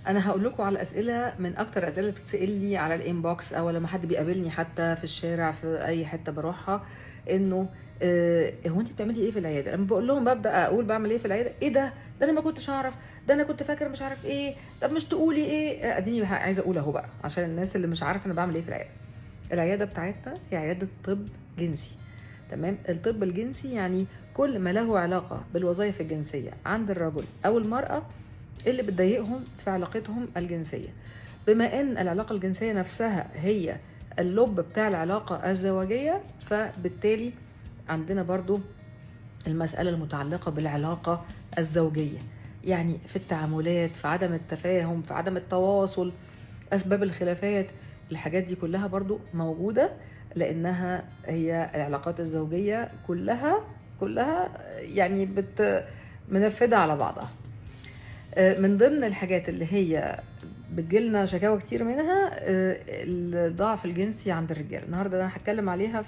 انا هقول لكم على اسئلة من اكتر الاسئلة اللي بتتسال لي على ال inbox، او لما حد بيقابلني حتى في الشارع في اي حتة بروحها، انه هو انت بتعملي ايه في العياده؟ لما بقول لهم ببدا اقول بعمل ايه في العياده، ايه ده؟ ده انا ما كنتش اعرف، ده انا كنت فاكر مش عارف ايه، طب مش تقولي ايه؟ اديني عايزه اقول اهو بقى عشان الناس اللي مش عارفه انا بعمل ايه في العياده. العيادة بتاعتنا هي عيادة طب جنسي، تمام؟ الطب الجنسي يعني كل ما له علاقة بالوظائف الجنسية عند الرجل او المراة اللي بتضايقهم في علاقتهم الجنسية. بما ان العلاقة الجنسية نفسها هي اللب بتاع العلاقة الزواجيه، فبالتالي عندنا برضو المسألة المتعلقة بالعلاقة الزوجية، يعني في التعاملات، في عدم التفاهم، في عدم التواصل، أسباب الخلافات، الحاجات دي كلها برضو موجودة، لأنها هي العلاقات الزوجية كلها يعني منفذة على بعضها. من ضمن الحاجات اللي هي بتجيلنا شكاوى كتير منها الضعف الجنسي عند الرجال. النهارده انا هتكلم عليها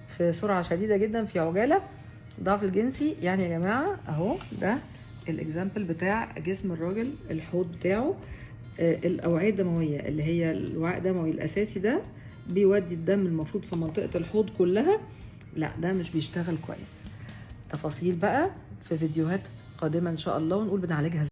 في سرعة شديدة جدا، في عجالة. الضعف الجنسي يعني يا جماعة اهو ده ال example بتاع جسم الراجل، الحوض بتاعه، الاوعية الدموية اللي هي الوعاء الدموي الاساسي ده بيودي الدم المفروض في منطقة الحوض كلها، لا ده مش بيشتغل كويس. تفاصيل بقى في فيديوهات قادمة ان شاء الله، ونقول بنعالجها.